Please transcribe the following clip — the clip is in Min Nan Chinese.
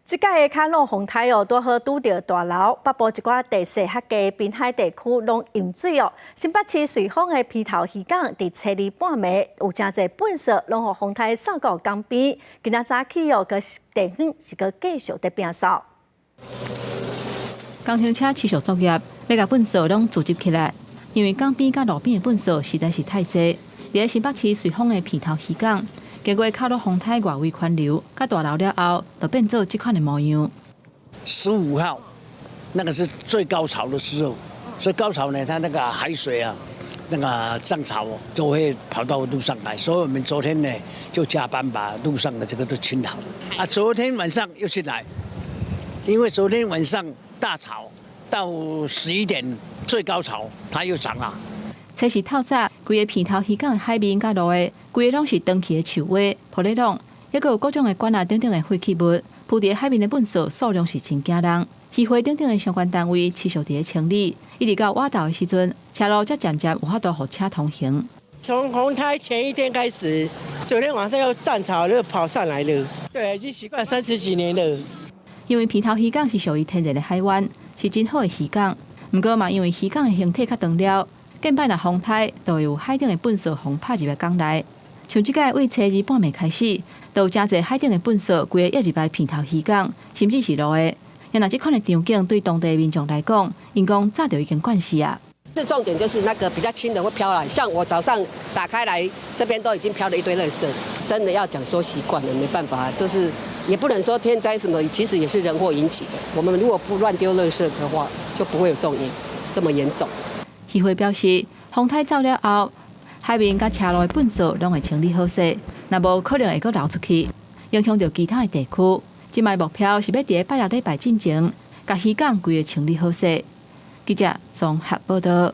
這擺的卡努風颱哦，拄好拄著大樓，北部一寡地勢較低濱海地區攏淹水哦。新北市瑞芳的鼻頭漁港，佇初二半暝有誠濟糞埽攏予風颱掃到江邊。今仔早起哦，閣地方是閣繼續佇摒掃。工程車持續作業，欲共糞埽攏聚集起來，因為江邊佮路邊的糞埽實在是太濟。佇新北市瑞芳的鼻頭漁港，經過卡努風颱外圍環流，佮大流了後，就變做這款的模樣。 15號，那個是最高潮的時候，所以高潮呢，它那個海水啊，那個漲潮就會跑到路上來，所以我們昨天呢就加班把路上的這個都清好。啊，昨天晚上又去來，因為昨天晚上大潮到11點最高潮，它又漲啦。初四透早，規个鼻頭漁港的海面佮路的，規个攏是斷去的樹蛙、玻璃籠，抑閣有各種的管仔等等的廢棄物，鋪佇海面的糞埽數量是真驚人。漁會等等的相關單位持續佇咧清理，一直到晚晝的時陣，車路才漸漸有法度予車通行。從風颱前一天開始，昨天晚上又漲潮又跑上來了。對，已經習慣三十幾年了。因為鼻頭漁港是屬於天然的海灣，是真好的漁港。毋過嘛，因為漁港的形體較長了，近擺若風颱，就會有海頂的糞埽予拍入來港內。像這擺對初二半暝開始，就有誠濟海頂的糞埽規个溢入來鼻頭漁港，甚至是路的。若這款的場景對當地民眾來講，𪜶講早就已經慣勢啊。這重點就是那個比較輕的會飄來，像我早上打開來，這邊都已經飄了一堆垃圾。真的要講說習慣了，沒辦法，這是也不能說天災什麼，其實也是人禍引起的。我們如果不亂丟垃圾的話，就不會有這種這麼嚴重。漁會表示，風颱走了後，海面佮車路的糞埽攏會清理好勢，若無可能會閣流出去，影響著其他的地區。這擺目標是欲佇咧拜六禮拜進前，共漁港規个清理好勢。記者綜合報道。